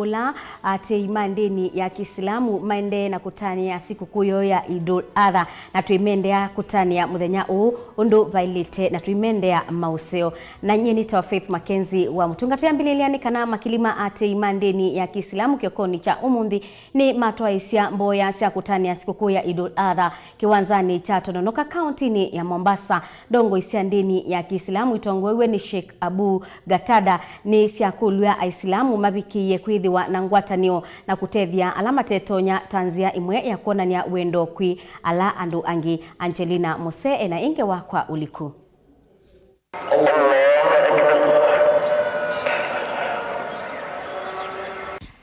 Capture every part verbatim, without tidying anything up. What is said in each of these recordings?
Ũla aatĩĩi ma ndĩni ya Kĩsilamu maendee na kũtanĩa sikũkũ yoo ya Eid ul-Adha, na twĩmendea kũtanĩa mũthenya ũũ ũndũ vaĩlĩte, na twĩmendea maũseo. Na nyie nĩtawa Faith Mackenzie wa Mũtunga. Twĩambĩlĩlya nĩ kana makili ma aatĩĩi ma ndĩni ya Kĩsilamu kĩokonĩ kya ũmũnthĩ nĩmatwaĩsya mboya sya kũtanĩa sikũkũ ya Eid ul-Adha kĩwanzanĩ kya Tononoka, kaũntĩnĩ ya Mombasa. Ndongoi sya ndĩni ya Kĩsilamu itongoew'e nĩ Sheikh Abu Qatada nĩsyakũlw'a Aisilamu mavikĩĩe kwĩthĩwa na ngwatanĩo na kũtethya ala matetonya ta nzĩa ĩmwe ya kwonany'a wendo kwĩ ala andũ angĩ. Angelina Mose ena ĩngĩ wa kwa ũliku.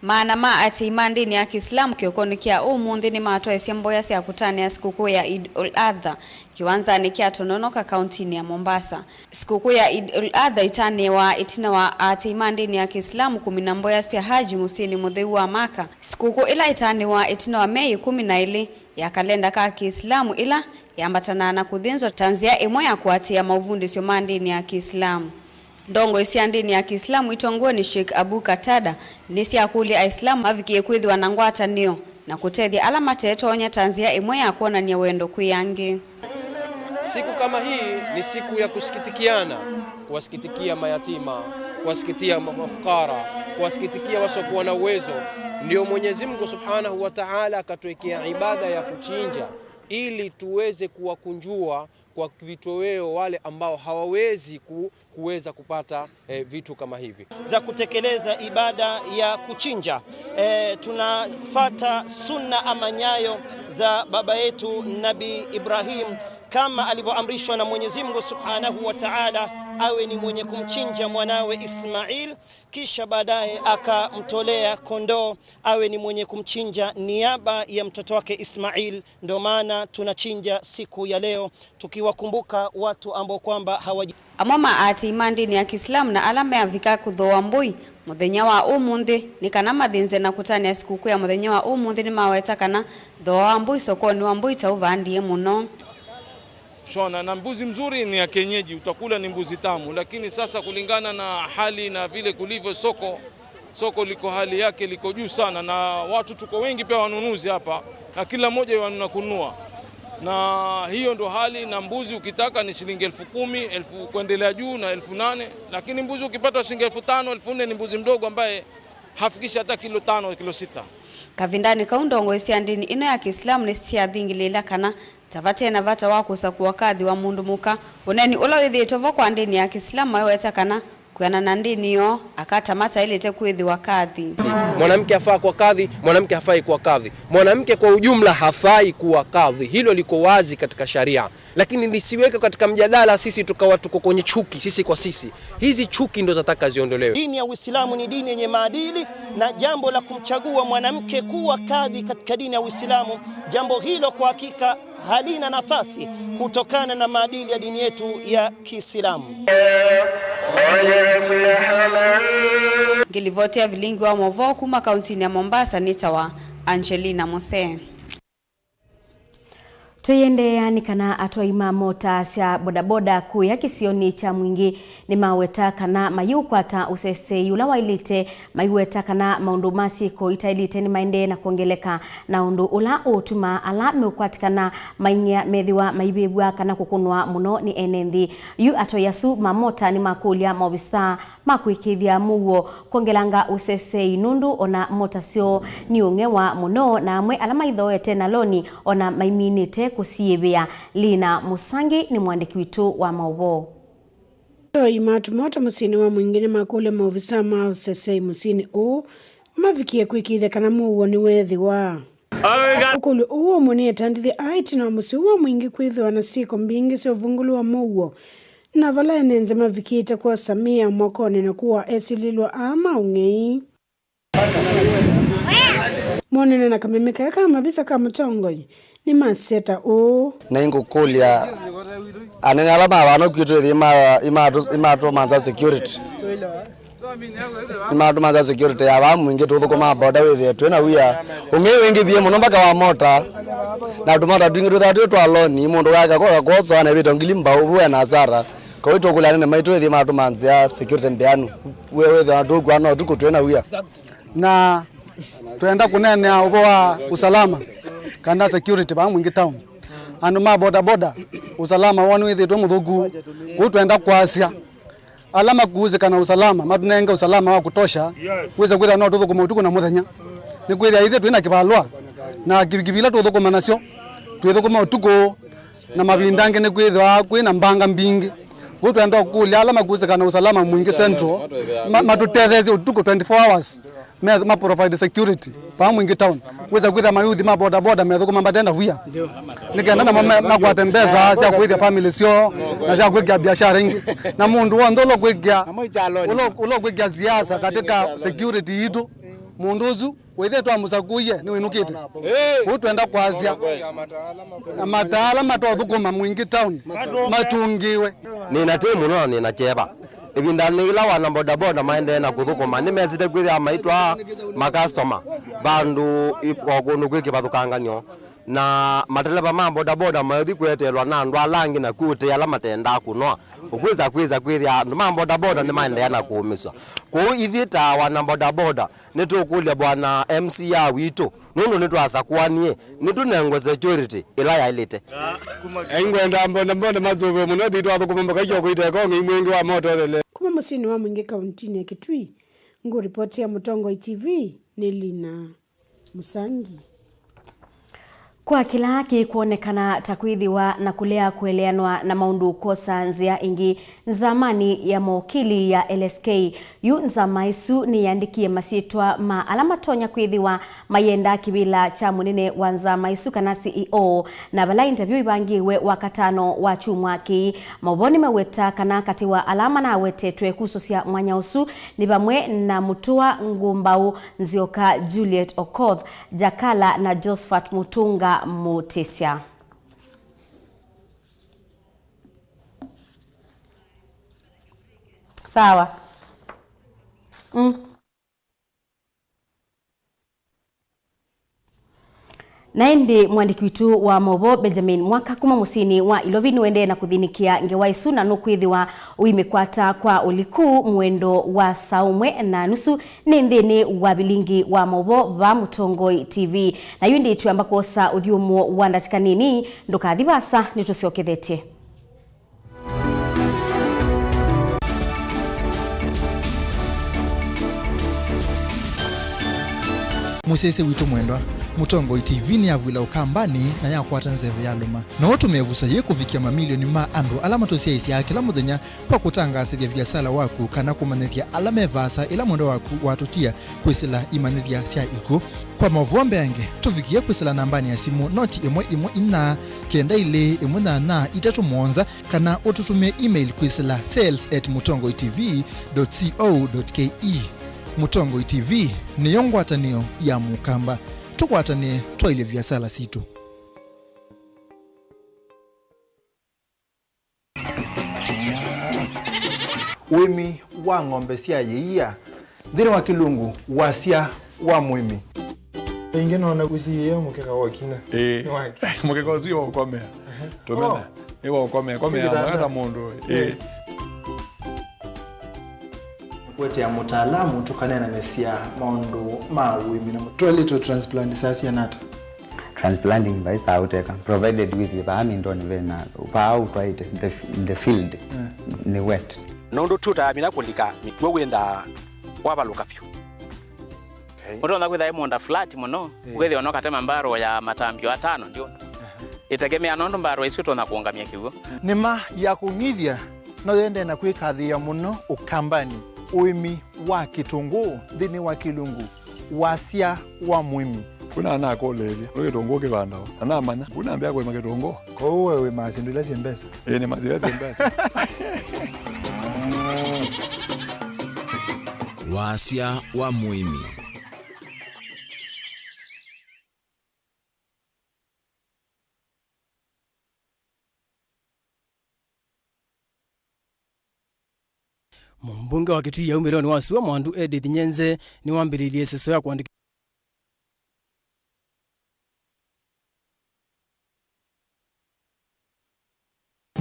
Maana ma aatĩĩi ma ndĩni ya Kĩsilamu kĩokonĩ kya ũmũnthĩ nĩmatwaĩsye mboya sya kũtanĩa sikũkũ ya Eid ul-Adha kĩwanzanĩ kya Tononoka, kaũntĩnĩ ya Mombasa. Sikũkũ ya Eid ul-Adha ĩtanĩawa ĩtina wa aatĩĩi ma ndĩni ya Kĩsilamu kũmina mboya sya Hajj mũsyĩnĩ mũtheu wa Maka. Sikũkũ ĩla ĩtanĩawa ĩtina wa myei ĩkũmi na ĩlĩ ya kalenda ka Kĩsilamu, ĩla yambatanaa na kũthĩnzwa ta nzĩa ĩmwe ya kũatĩĩa maũvundĩsyo ma ndĩni ya Kĩsilamu. Ndongoi sya ndĩni ya Kĩsilamu itongoew'e nĩ Sheikh Abu Qatada nĩsyakũlya Aisilamu mavikĩĩe kwĩthĩwa na ngwatanĩo na kũtethya ala matetonya ta nzĩa ĩmwe ya kwonany'a wendo kwĩ angĩ. Siku kama hii ni siku ya kusikitikiana, kuwasikitikia mayatima, kuwasikitikia ma-, mafukara, kuwasikitikia wasiokuwa na uwezo. Ndio Mwenyezi Mungu Subhanahu wa Ta'ala akatuwekea ibada ya kuchinja ili tuweze kuwakunjua kwa vitoweo wale ambao hawawezi ku-, kuweza kupata, eh, vitu kama hivi. Za kutekeleza ibada ya kuchinja. Eh, tunafata sunna ama nyayo za baba yetu Nabi Ibrahim, kama alivyoamrishwa na Mwenyezi Mungu Subhanahu wa Ta'ala, awe ni mwenye kumchinja mwanawe Ismail, kisha baadaye akamtolea kondoo awe ni mwenye kumchinja niaba ya mtoto wake Ismail. Ndio maana tunachinja siku ya leo, tukiwakumbuka watu ambao kwamba hawaji- Amwe ma aatĩĩi ma ndĩni ya Kĩsilamu na ala meavika kũthooa mbũi mũthenya wa ũmũnthĩ nĩ kana mathĩnze na kũtanĩa sikũkũ ya mũthenya wa ũmũnthĩ nĩmaweta kana thooa wa mbũi sokonĩ wa mbũi taũvandie mũno. Shona, na mbuzi mzuri ni ya kienyeji, utakula ni mbuzi tamu, lakini sasa kulingana na hali na vile kulivyo soko, soko liko hali yake liko juu sana, na watu tuko wengi pia wanunuzi hapa, na kila mmoja wanuna kununua, na hiyo ndo hali. Na mbuzi ukitaka ni shilingi elfu kumi, elfu kuendelea juu na elfu nane, lakini mbuzi ukipata shilingi elfu tano, elfu nne ni mbuzi mdogo ambaye hafikishi hata kilo tano, kilo sita. Kavindanĩ kau, ndongoi sya ndĩni ĩno ya Kĩsilamu nĩsyathingĩlĩĩla kana ta vate na vata wa kũsakũa kathi wa mũndũ mũka. Ũneeni ũla wĩthĩĩtwe vo kwa ndĩni ya Kĩsilamu maiweta kana kwĩanana na ndĩni yoo, aka ta mataĩlĩte kwĩthĩwa kathi. Mwanamke hafaa kuwa kadhi, mwanamke hafai kuwa kadhi. Mwanamke kwa ujumla hafai kuwa kadhi. Hilo liko wazi katika sharia. Lakini lisiweke katika mjadala sisi tukawa tuko kwenye chuki sisi kwa sisi. Hizi chuki ndo zataka ziondolewe. Dini ya Uislamu ni dini yenye maadili, na jambo la kumchagua mwanamke kuwa kadhi katika dini ya Uislamu, jambo hilo kwa hakika halina nafasi kutokana na maadili ya dini yetu ya Kiislamu. Ngĩlivotea vilingi wa movoo kuma kauntinĩ ya Mombasa nĩtawa Angelina Mose. Tũiendeea nĩ kana atwai ma mota sya bodaboda kũya kĩsionĩ kya Mwingĩ nĩmaweta kana mayĩũkwata ũseseĩ ũla waĩlĩte, maiweta kana maũndũ ma syĩko itaĩlĩte nĩmaendee na kwongeleka, na ũndũ ũla ũũtuma ala meũkwatĩkana maing'ĩa methĩwa maivĩvw'a kana kũkũnwa mũno nĩ ene nthĩ. Yu atwai asu ma mota nĩmakũlya maovisaa ma kũĩkĩĩthya mũuo kwongelanga ũseseĩ, nũndũ ona mota syoo nĩũng'ewa mũno, na amwe ala maithooete na loni ona maiminĩte kũsiĩvĩa. Lina Mũsangi nĩ mũandĩki witũ wa maũvoo. Atwai ma tũmota mũsyĩnĩ wa Mwingĩ nĩmakũlya maovisaa ma ũseseĩ mũsyĩnĩ ũũ mavikie kwĩkĩĩthya kana mũuo nĩweethĩwa. Ũkũlyo ũũ ũmwe nĩetandĩthye aa ĩtina wa mũsyĩ ũũ wa Mwingĩ kwĩthĩwa na syĩko mbingĩ sya ũvũngũlũ wa mũuo, na vala ene nthĩ mavikĩte kwosa mĩao mokonĩ na kũaa esilĩlwa aa ma ũng'ei. Monene na kameme kaya ka mavisa ka mũtongoi nĩmasya ta ũũ. Na ingũkũlya anene ala ma vano kwitũ ĩthĩ ima-, imatũ-, imatũmanza security. Nĩmatũmanza security ya vaa Mwingĩ tũthũkũmaa boda wĩthĩe twĩ na wia. Ũng'ei wĩngĩvie mũno mpaka wa mota. Na tũmota twingĩ twĩthaa twĩ twa loni, mũndũ gaka koka kosoa na ĩvĩta ngili mbau, vu ena asara. Kau tũkũlya anene maitũ ĩthĩ matũmanzĩa security mbeanu. Wĩthĩwa tũkua no tukũ twĩ na wia. Na twenda kũneenea ũvoo wa usalama kana security vaa Mwingi town. Andũ ma boda boda, usalama woo nĩwĩthĩtwe mũthũku. Kũu twenda kwasya ala makuusĩka na usalama matũnenge usalama wa kutosha, wĩse kwĩthĩa no tũthũkũme ũtukũ na mũthenya. Nĩkwĩthĩa ithyĩ twĩ na kĩvalũa na kivikivi ila tũthũkũma nasyo, twĩthũkũma ũtukũ na mavinda angĩ nĩkwĩthĩwa kwĩ na mbanga mbingĩ. Kũu twenda ũkũlya ala makuusĩka na usalama Mwingi Central ma-, matũtetheesye ũtukũ twenty-four hours. Me, ma provide security vaa Mwingi town. Wĩsa kwĩthĩa mayuthi ma boda boda methũkũma matenda wia. Nĩ kenda namo me-, makwate mbesa sya kũĩthya family syoo na sya kwĩkĩa biashara ingĩ. Na mũndũ w'onthe ũla ũkwĩkĩa, ũla, ũla ũkwĩkĩa siasa katika security yitũ, mũndũ ũsu wĩthĩe twamũsakũie nĩwĩnũkĩte. Ũu twenda kwasya na mataala matothũkũma Mwingi town matũngĩwe. Nĩna tei mũno na nĩna kyeva. Ĩvindanĩ yĩla wana bodaboda maendee na kũthũkũma, nĩmesĩte kwĩthĩa maitwaa makastoma vandũ i-, o kũndũ kwĩ kĩvathũkanganyo, na mateleva ma bodaboda mayũthi kũeteelwa na andũ ala angĩ na kwĩ ũtee ala matendaa kũnoa, ũkwĩsa kwĩsa kwĩthĩa andũ ma bodaboda nĩmaendeea na kũũmĩswa. Kwoou ithyĩ ta wana bodaboda, nĩtũkũlya bwana M C A witũ, nũndũ nĩtwasakũanie, nĩtũnengwe security ĩla yaĩlĩte. Aingwenda mbondambonda masũvĩwe mũno, thitũ athũkũma mbaka ikyoko iteko ng'ei mwingĩ wa moto thele. Kuma mũsyĩnĩ wa Mwingĩ kauntinĩ ya Kitui, ngũripotĩa Mũtongoi T V nĩ Lina Mũsangi. Kwa kĩla kĩkwonekana ta kwĩthĩwa na kũlea kũeleanwa na maũndũ kwosa nzĩa ĩngĩ nzamanĩ ya mokili ya L S K, yu nzama ĩsu nĩyandĩkie masyĩtwa ma ala matonya kwĩthĩwa mayenda kĩvĩla kya mũnene wa nzama ĩsu kana C E O, na vala interview ivangĩwe Wakatano wa kyumwa kĩĩ. Maũvoo nĩmeweta kana katĩ wa ala manawetetwe kusũsya mwanya ũsu nĩ vamwe na Mũtũa Ngũmbaũ, Nzioka Juliet Okoth, Jakala na Josphat Mũtũnga Mũtĩsya. Sawa. Mm. Na ĩndĩ mũandĩki witũ wa maũvoo Benjamin Mwaka kuma mũsyĩnĩ wa Ilovi nĩũendee na kũthĩnĩkĩa ngewa ĩsu, na nũkwĩthĩwa ũimĩkwata kwa ũliku mwendo wa saa ũmwe na nusu nĩ nthĩnĩ wa vilingi wa maũvoo vaa Mũtongoi T V. Na yu ĩndĩ twĩamba kwosa ũthyũmũo wa ndatĩka nini, ndũkathi vaasa, nĩtũsyokethetye. Mũsyaĩĩsya witũ mwendwa, Mũtongoi T V nĩyavw'ĩla Ũkambanĩ na yakwata nzeve yalũma. No ũtũme ĩvuso yĩĩ kũvikĩa mamilioni ma andũ ala matũsyaĩĩsyaa kĩla mũthenya kwa kũtangaasĩthya viasala waku kana kũmanyĩthya ala me vaasa ĩla mwendwa waku watũtia kwĩsĩla imanyĩthya sya ikw'ũ. Kwa maũvoo mbeange, tũvikĩe kwĩsĩla nambanĩ ya simũ noti ĩmwe ĩmwe inya kenda ilĩ ĩmwe nyanya itatũ mũonza, kana ũtũtũmĩe email kwĩsĩla sales at mũtongoi T V dot co dot K E. Mũtongoi T V nĩyo ngwatanĩo ya Mũkamba. Tũkwatanĩe twaĩlye viasala sitũ. Ũĩmi wa ng'ombe sya yĩia, nthĩnĩ wa Kĩlungu, wasya wa mũĩmi. Ĩngĩ noona ũsiĩĩe mũkeka wa ũkinya. Ĩĩ. Nĩ wake. Mũkeka ũsu nĩ wa ũkomea. Tũmena. Oh. Nĩ wa ũkomea. Komea. Sivitanda. Mwana ta mũndũ. Ĩĩ. Ĩĩ. Kũetea mũtaalamu tũkaneenanĩsya maũndũ ma ũĩmi na mũtwaĩlĩtwe transplant saa siana ata? Transplanting vai saa ũteka, provided with vaa mindoni vena, vaa ũtwaĩte, the, the field, eh, nĩ wet. Nũndũ tũtamina kũlika mĩkw'ũ wĩnthaa wavalũka vyũ. Okay. Ũtonya kwĩtha ĩ mũũnda flat mũno, eh, ũkethĩwa no katema mbarũ ya matambio atano ndio. Aha. Ĩtegemea nũndũ mbarũ isu ũtonya kũũngamya kĩw'ũ. Nĩma ya kũng'ithya no yende na kwĩkathĩĩa mũno Ũkambanĩ, ũĩmi wa kĩtũngũũ nthĩnĩ wa Kĩlungu, wasya wa mũĩmi. Kuna nakũlĩĩlye, nĩ kĩtũngũũ kĩvandawa, na namanya, kuna nambĩa kũĩma kĩtũngũũ. Kwoou we wĩmaa syĩndũ ila syĩ mbesa? Ĩĩ, nĩmaa syĩndũ ila syĩ mbesa. Wasya wa mũĩmi. Mũmbunge wa Kitui ya umĩlonĩ wa sua Mwandu Edith Nyenze nĩwambĩlĩilye ĩseso ya kũandĩkĩthya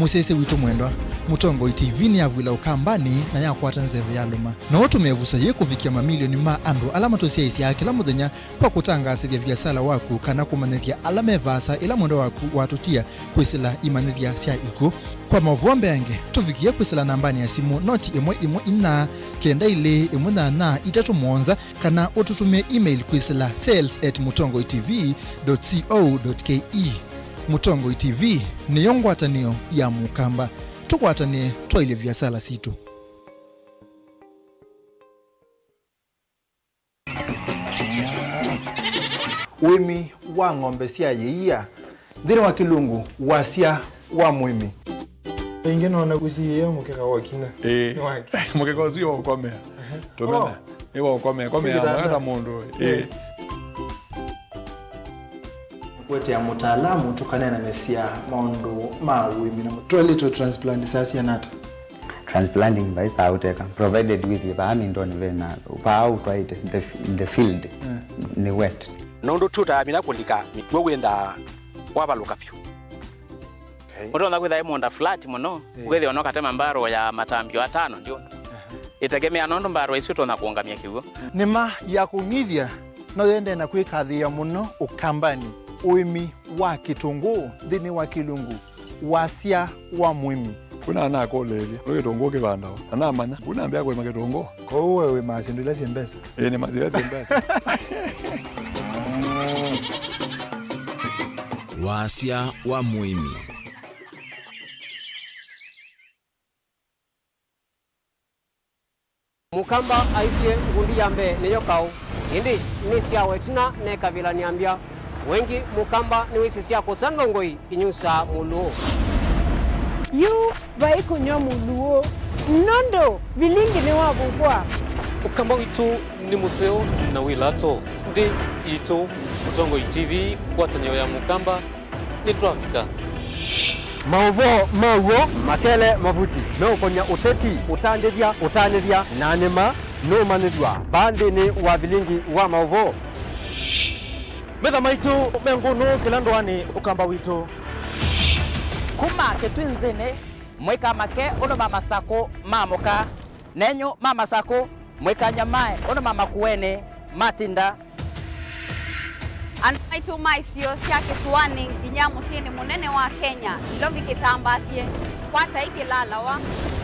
Mũsyaĩĩsya witũ mwendwa, Mũtongoi T V nĩyavw'ĩla Ũkambanĩ na yakwata nzeve ya lũma. No ũtũme ĩvuso yĩĩ kũvikĩa mamilioni ma andũ ala matũsyaĩĩsyaa kĩla mũthenya kwa kũtangaasĩthya viasala waku kana kũmanyĩthya ala me vaasa ĩla mwendwa waku watũtia kwĩsĩla imanyĩthya sya ikw'ũ. Kwa maũvoo mbeange, tũvikĩe kwĩsĩla nambanĩ ya simũ noti ĩmwe ĩmwe inya kenda ilĩ ĩmwe nyanya itatũ mũonza, kana ũtũtũmĩe email kwĩsĩla sales at mũtongoi T V dot co dot K E. Mũtongoi T V nĩyo ngwatanĩo ya Mũkamba. Tũkwatanĩe twaĩlye viasala sitũ. Ũĩmi wa ng'ombe sya ĩia, nthĩnĩ wa kĩlungu, wasya wa mũĩmi. Ĩngĩ nona kũsiĩĩa mũkeka wa kinya. Ĩĩ. Nĩ wake. Mũkeka ũsu wa ũkomea. Tũmena. Oh. Nĩ wa ũkomea. Komea. Singitanda. Mwana mũndũ. Ĩĩ. Ĩĩ. Kũetea mũtaalamu tũkaneenanĩsya maũndũ ma ũĩmi na mũ-, twaĩlĩtwe transplant saa siana ata? Transplanting vai saa ũteka, provided wĩthĩe vaa mĩndonĩ vena, vaa ũtwaĩte, the, the field, eh, nĩ wet. Nũndũ tũtaa mina kũlika mĩkw'ũ wĩnthaa wavalũka vyũ. Okay. Ũtonya kwĩtha ĩ mũũnda flat mũno, eh, ũkethĩwa no katema mbarũ ya matambio atano ndio. Aha. Ĩtegemea nũndũ mbarũ isu ũtonya kũũngamya kĩw'ũ. Nĩma ya kũng'ithya no yendee na kwĩkathĩĩa mũno Ũkambanĩ, ũĩmi wa kĩtũngũũ nthĩnĩ wa kĩlungu, wasya wa mũĩmi. Kuna anakũlĩĩlye, nĩ kĩtũngũũ kĩvandawa? Na namanya, kuna ambĩa kũĩma kĩtũngũũ. Kwoou we wĩmaa syĩndũ ila syĩ mbesa? Ĩĩ, nĩmaa syĩndũ ila syĩ mbesa. Wasya wa mũĩmi. Mũkamba aisye ngundi ya mbee nĩyo kaũ, ĩndĩ nĩ syawa ĩtina ne kavĩla nĩambya. Wengĩ Mũkamba nĩwĩsĩ sya kũsa ndongoi inyusaa mũlũũ. Yu vai kũnyw'a mũlũũ, nũndũ vilingi nĩwavuvwa. Ũkamba witũ nĩ mũseo na wĩ lato. Nthĩ itũ, Mũtongoi T V, ngwatanĩo ya Mũkamba, nĩtwavika. Maũvoo ma w'o, makele, mavuti meũkony'a ũteti, ũtandĩthya, ũtanĩthya, na nĩma nũũmanyĩthw'a vaa nthĩnĩ wa vilingi wa maũvoo. Metha maitũ me ngũnũ kĩla ndũanĩ Ũkamba witũ. Kuma Kĩtwinzĩnĩ, mũikamake ũndũ ma masakũ ma mũka. Nenyu ma masakũ, mũikanyamae ũndũ ma makueni matinda. Andũ maitũ ma isio sya kĩsũanĩ nginya mũsyĩnĩ mũnene wa Kenya, Nairobi kĩtambaasye, kwatai kĩlalawa,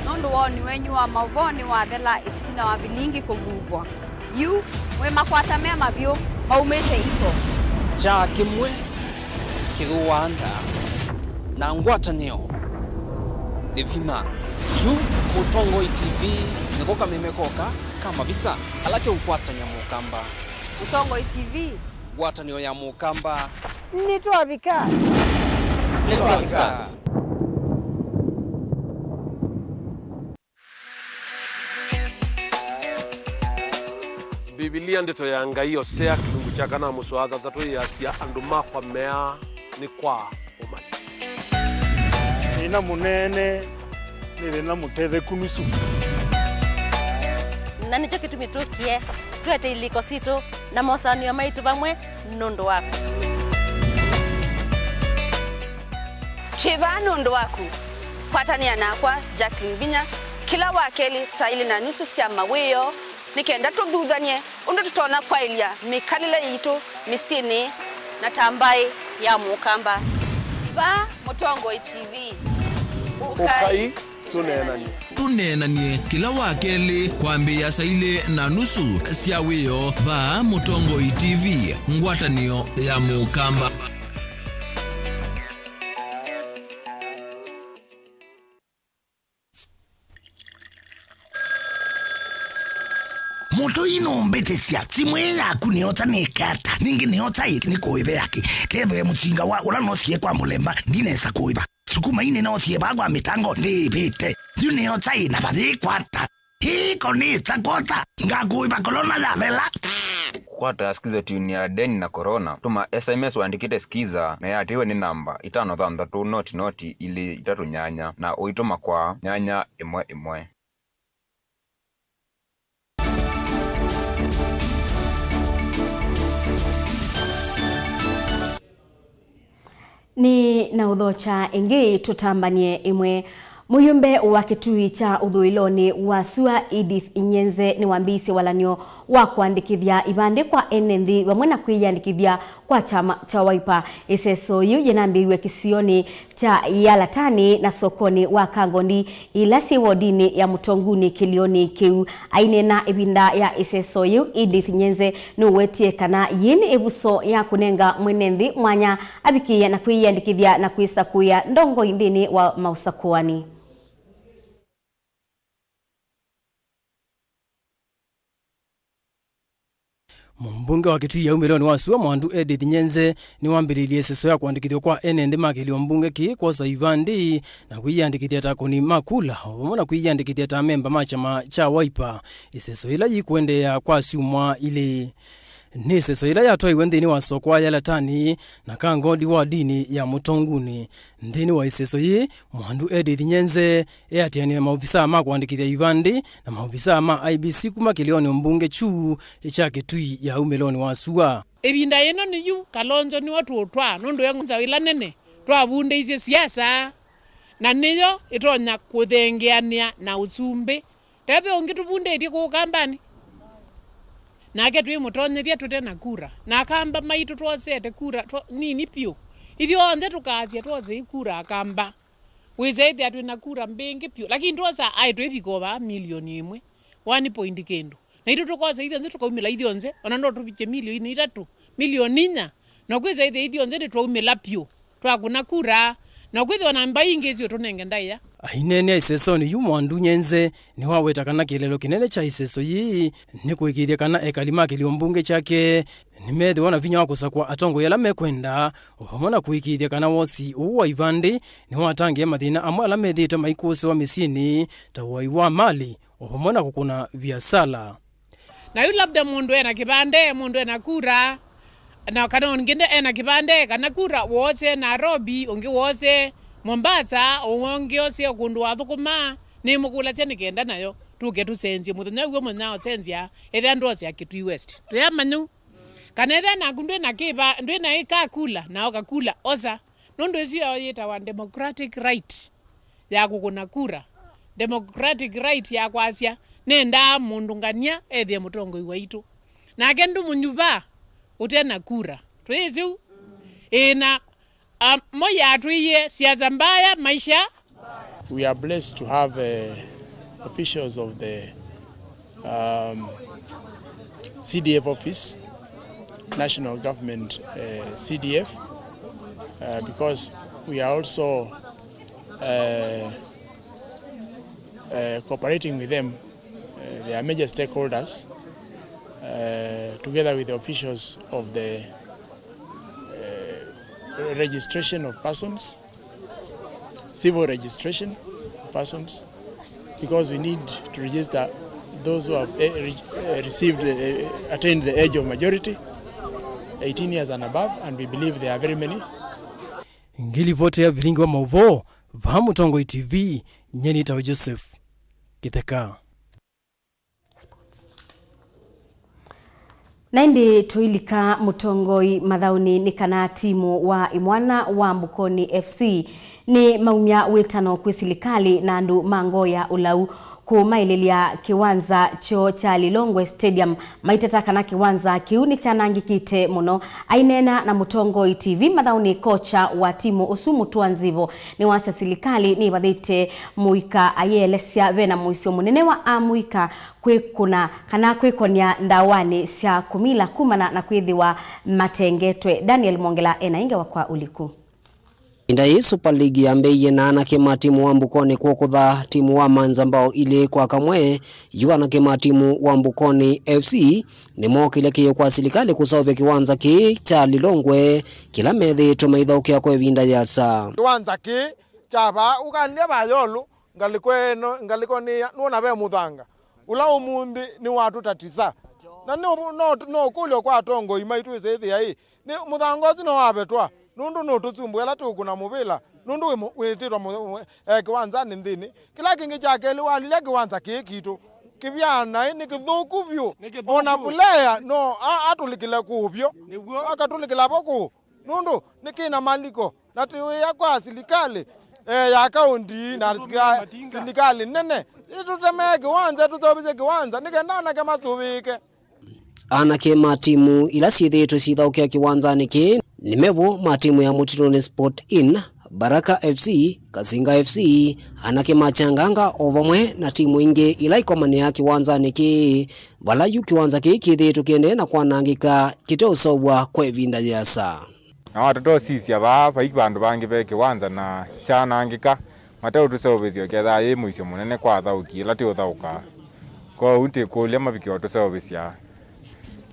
nũndũ woni wenyu wa maũvoo nĩwathela ĩtina wa vilingi kũvuvwa. Yu, mwĩ makwata me mavyũ, maumĩte iko. Kyaa kĩmwe kĩthũaa nda, na ngwatanĩo nĩ vinya. Yu, Mũtongoi T V nĩko kameme koka ka mavisa ala keũkwatany'a Mũkamba. Mũtongoi T V. Ngwatanĩo ya Mũkamba. Nĩtwavika. Nĩtwavika. Mbivilia, Ndeto ya Ngai, Osea, kĩlungu kya kana, mũsoa thanthatũ, yĩasya, "Andũ makwa meaa nĩ kwa ũmanyi." Thĩna mũnene nĩ thĩna mũtetheku nusu. Na nĩkyo kĩtumi tũkie twete ilĩko sitũ na mosũanĩo maitũ vamwe nũndũ waku. Twĩ vaa nũndũ waku. Kwatanĩa nakwa, Jacqueline Vinya, kĩla wakelĩ saa ilĩ na nusu sya mawĩoo, nĩ kenda tũthuthany'e ũndũ tũtonya kwaĩlya mĩkalĩle yitũ mĩsyĩnĩ na ta mbaĩ ya Mũkamba. Vaa Mũtongoi T V. Ũkai. Ũkai. Tũneenany'e. Tũneenany'e kĩla wakelĩ kwambĩĩa saa ilĩ na nusu sya wĩoo vaa Mũtongoi T V, ngwatanĩo ya Mũkamba. Mũtũi nũmbĩtĩsya, simũ ĩĩ yaku nĩyosa nĩke ata? Ningĩ nĩyosa ĩ nĩkũĩve yakĩ? Kethĩwe mũsinga wa ũla noosie kwa mũlemba, ndinesa kũĩva. Sukuma ii nĩnoosie vaa kwa mĩtango ndĩĩvĩte. Yu nĩyosa ĩ na vathĩĩkwata. Ĩĩ ko nĩsa kwosa, ngakũĩva corona yathela. Kũkwata Skiza Tune ya Deni na Corona, tũma S M S ũandĩkĩte Skiza na ĩatĩĩwe nĩ namba itano thanthatũ noti noti ilĩ itatũ nyanya na ũitũma kwa nyanya ĩmwe ĩmwe. Nĩ Na ũthokya ĩngĩ, tũtambany'e ĩmwe. Mũyũmbe wa kĩtui kya ũthũĩlonĩ wa sua Edith Inyenze nĩwambĩĩisye walany'o wa kũandĩkĩthya ivandĩ kwa ene nthĩ vamwe na kwĩyĩandĩkĩthya kwa kyama kya Wiper. Ĩseso yĩu yĩnambĩĩiw'e kĩsionĩ kya Yalatani na sokonĩ wa Kangondi, ila syĩ wodinĩ ya Mũtongunĩ kĩlĩonĩ kĩu. Aineena ĩvinda ya ĩseso yĩu, Edith Nyenze nũwetie kana yĩĩ nĩ ĩvuso ya kũnenga mwene nthĩ mwanya avikĩĩe na kwĩyĩandĩkĩthya na kwĩsakũĩa ndongoi nthĩnĩ wa maũsakũani. Mũmbunge wa Kitui ya umĩlonĩ wa sua Mwandu Edith Nyenze nĩwambĩlĩilye ĩseso ya kũandĩkĩthw'a kwa ene nthĩ ma kĩlĩo mbunge kĩĩ kwosa ivandĩ na kwĩyĩandĩkĩthya ta akũni ma kula, o vamwe na kwĩyĩandĩkĩthya ta amemba ma kyama kya Wiper. Ĩseso yĩla yĩkũendeea kwa syumwa ilĩ. Nĩ ĩseso yĩla yatwaiwe nthĩnĩ wa soko wa Yalatani na Kangondi wodinĩ ya Mũtongunĩ. Nthĩnĩ wa ĩseso yĩĩ, Mwandu Edith Nyenze eatĩanĩa na maovisaa ma kũandĩkĩthya ivandĩ na maovisaa ma I E B C kuma kĩlĩonĩ mbunge kyu kya Kitui ya umĩlonĩ wa sua. Ĩvinda yĩno nĩyu Kalonzo nĩwe tũũtwaa, nũndũ e nza ĩla nene twavundĩisye siasa, na nĩyo ĩtonya kũthengeanĩa na ũsumbĩ. Teve ũngĩ tũvundĩtye kũu Kambanĩ. Nake twĩmũtonyethya tũte na kura. Na Akamba maitũ twosete kura twa-, nini vyũ. Ithyonthe tũkaasya twosei kura Akamba. Wĩsa ĩthĩa twĩ na kura mbingĩ vyũ. Lakini twosa aĩ twĩvika o vaa milioni ĩmwe. One point kĩndũ. Naitũ tũkosa ithyonthe tũkaumĩla ithyonthe. Ona no tũvikye milioni itatũ. Milioni inya. Na kwĩsa ĩthĩa ithyonthe nĩtwaumĩla vyũ. Twakũna kura, na kwĩthĩwa na mbai ingĩ isiũtũnenge ndaĩa. Aineenea ĩsesonĩ yu, Mwandu Nyenze nĩwaweta kana kĩeleelo kĩnene kya ĩseso yĩĩ nĩ kũĩkĩĩthya kana ekali ma kĩlio mbunge kyake nĩmeethĩwa na vinya wa kũsakũa atongoi ala mekwenda, o vamwe na kũĩkĩĩthya kana wosi ũũ wa ivandĩ nĩwatangĩĩa mathĩna amwe ala methĩĩtwe maikũsĩwa mĩsyĩnĩ, ta ũai wa malĩ, o vamwe na kũkũna viasala. Na yu labda mũndũ ena kĩvande, mũndũ ena kura, na kana ũngĩ nde-, ena kĩvande, kana kura woose Nairobi, ũngĩ woose Mombasa, ũngĩ oose o kũndũ wathũkũma, nĩmũkũlasya nĩ kenda nayo tũke tũsenzye. Mũthenya ũw'o mũthenya ũsenzya, ethĩa ndwosea Kitui West. Twĩamanyũ. Kana ethĩa naku ndwĩ na kĩva-, ndwĩ na ĩka kula, na oka kula, osa. Nũndũ ĩsu yo yĩtawa democratic right ya kũkũna kura, democratic right ya kwasya, nendaa mũndũ ngania ethĩe mũtongoi waitũ. Nake ndũmũnyuva ũte na kura. Twĩsĩ ũu? Ĩĩ, na, ah, Moi atwĩie, siasa mbaya, maisha. We are blessed to have, eh, officials of the um, C D F office, national government, uh, C D F, uh, because we are also, uh, uh, cooperating with them. Uh, they are major stakeholders, uh, together with the officials of the, uh, registration of persons, civil registration of persons, because we need to register those who have, eh, re-, eh, received, eh, attained the age of majority, eighteen years and above, and we believe there are very many. Ngilivoti ya vilingi wa mauvoo, vaa Mũtongoi T V, nyeni tawe Joseph Kitheka. Na ĩndĩ tũilika Mũtongoi mathaũnĩ nĩ kana timu wa imwana wa Mbukoni F C nĩ maumya wĩtano kwĩ silikalĩ na andũ ma ngoo ya ũlau kũmaĩlĩlya kĩwanza kyoo kya Lilongwe Stadium, maiteta kana kĩwanza kĩu nĩkyanangĩkĩte mũno. Aineena na Mũtongoi T V mathaũnĩ, kocha wa timu ũsu Mũtua Nzivo nĩwasya silikalĩ nĩvathĩte mũika ayĩelesya vena mũisyo mũnene wa amũika kwĩkũna kana kwĩkonya ndawanĩ sya kũmila kumana na kwĩthĩwa matengetwe. Daniel Mwongela ena ĩngĩ wa kwa ũliku. Ĩvinda yĩĩ Super League yambĩĩie na anake ma timu wa Mbukoni kũkũtha timu wa Manza mbao ilĩ kwa kamwe, yu anake ma timu wa Mbukoni F C nĩmookĩlye kĩĩo kwa silikalĩ kũseũvya kĩwanza kĩĩ kya Lilongwe kĩla methĩĩtwe maithaũkĩa kwa ĩvinda yĩasa. Kĩwanza kĩĩ kya vaa ũkalya vaa yolũ, ngalĩko ĩno, ngalĩko nĩ ya, nũona ve mũthanga ũla ũmũnthĩ nĩwatũtatisa. Na no, no, no ũkũlyo kwa atongoi maitũ ĩsĩthĩa ĩ, nĩ mũthanga ũsu no wavetwa, nũndũ nũtũsumbũe ĩla tũkũna mũvĩla, nũndũ wĩ mũ-, wĩtĩtwa mũ-, mũ-, eh, kĩwanzanĩ nthĩnĩ. Kĩla kĩngĩ kya kelĩ, walilya kĩwanza kĩĩ kitũ kĩvyana ĩ, nĩ kĩthũku vyũ. Nĩ kĩthũku. Ona player no a-, atũlĩkĩle kũũ vyũ. Nĩw'o. Akatũlĩkĩla vo kũũ, nũndũ nĩ kĩna maliko. Na tũiwĩa kwa silikalĩ, eh, ya kaũnti na sika-, silikalĩ nene, ĩtũtemee kĩwanza, ĩtũseũvĩsye kĩwanza, nĩ kenda anake masũvĩĩke. Anake ma timu ila syĩthĩĩtwe syĩthaũkĩa kĩwanzanĩ kĩĩ nĩ mevo ma timu ya Mũtitũnĩ Sport Inn, Baraka F C, Kasinga F C, anake ma Changanga o vamwe na timu ingĩ ila ikomanĩaa kĩwanzanĩ kĩĩ, vala yu kĩwanza kĩĩ kĩthĩĩtwe kĩendee na kwanangĩka kĩteũseũvw'a kwa ĩvinda yĩasa. Na watata ũsisya vaa, vai vandũ vangĩ ve kĩwanza na kyanangĩka, mateũtũseũvĩsya ũkethĩwa yĩ mũisyo mũnene kwa athaũki ĩla tĩũthaũkaa. Kwoou tĩkũlya mavike ũtũseũvĩsya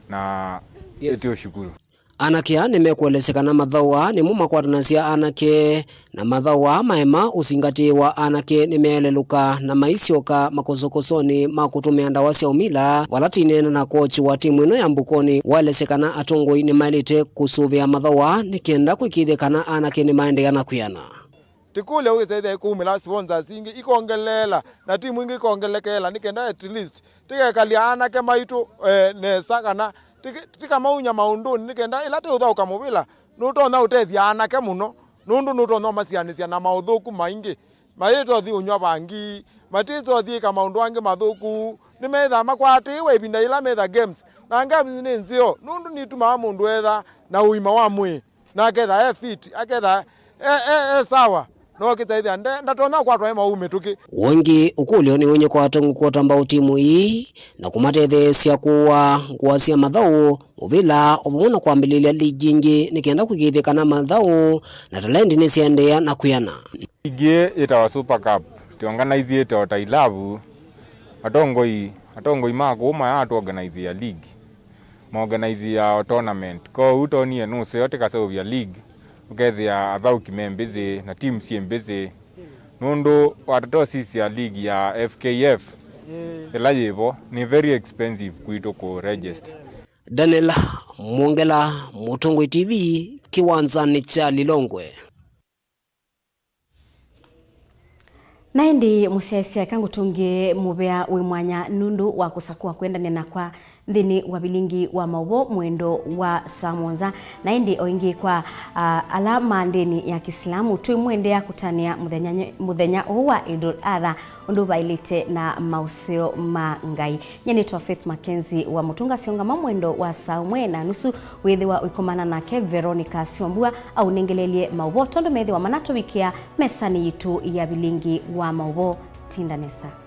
na Yes. ĩtĩũshukuru. Anake aa nĩmekũelesya kana mathaũ aa nĩmo makwatanasya anake, na mathaũ aa maema ũsingatĩĩwa anake nĩmeelelũka na maisyoka makosokosonĩ ma kũtũmĩa ndawa sya ũmila, vala tĩneena na kochi wa timu ĩno ya Mbukoni waelesya kana atongoi nĩmaĩlĩte kũsũvĩa mathaũ aa nĩ kenda kũĩkĩĩthya kana anake nĩmaendeea na kwĩana. Tĩkũlya ũkĩtethya ĩkũumĩla sponsors ingĩ ikongeleela na timu ingĩ ikongelekeela nĩ kenda at least tĩkekalya anake maitũ, eh, nesa kana tĩke-, tĩkamaunya maũndũnĩ nĩ kenda ĩla tĩũthaũka mũvĩla nũtonya ũtethya anake mũno nũndũ nũtonya ũmasianĩsya na maũthũku maingĩ. Mayĩtothi ũnyw'a vangi, matĩtothi ĩka maũndũ angĩ mathũku, nĩmethaa makwatĩĩwe ĩvinda yĩla metha games. Na games nĩ nzeo nũndũ nitumaa mũndũ etha na ũima wa mwĩĩ. Na aketha e fit, aketha e, e, e sawa, no kĩtaithya nde, ndatonya kwatwa e mauu mĩtũkĩ. Wengĩ ũkũlyo nĩ ũnyĩ kwa atongoi kwota mbau timu ii na kũmatetheesya kũũa ngũa sya mathaũ, mũvĩla, o vamwe na kwambĩlĩlya ligi ingĩ nĩ kenda kũĩkĩĩthya kana mathaũ na talendi nĩsyaendeea na kwĩana. Ligi ĩĩ yĩtawa Super Cup, tĩ organize ĩte o ta ilavu. Atongoi, atongoi ma kũu mayatũ organize ya ligi. Maorganize ya tournament. Kwoou tonie nũseo tĩkaseũvya league, ũkethĩa athaũki me mbĩsĩ na team syĩ mbĩsĩ. Nũndũ watata ũsisya league ya F K F ĩla yĩvo, nĩ very expensive kwitũ kũ register. Daniel Mwongela, Mũtongoi T V, kĩwanzanĩ kya Lilongwe. Na ĩndĩ mũsyaĩĩsya, eka ngũtũngĩe mũvea wĩ mwanya nũndũ wa kũsakũa kwendany'a nakwa nthĩnĩ wa vilingi wa maũvoo mwendo wa saa mũonza. Na ĩndĩ o ĩngĩ kwa, ah, ala ma ndĩni ya Kĩsilamu, twĩmwendeea kũtanĩa mũthenya, mũthenya ũũ wa Eid al-Adha ũndũ vaĩlĩte na maũseo ma Ngai. Nyie nĩtawa Faith Mackenzie wa Mũtũnga Syongama mwendo wa saa ũmwe na nusu, wĩthĩwa ũikomana nake Veronica Syombua aũnengelelye maũvoo, tondũ methĩwa manatũvikĩa mesanĩ yitũ ya vilingi wa maũvoo. Tinda nesa.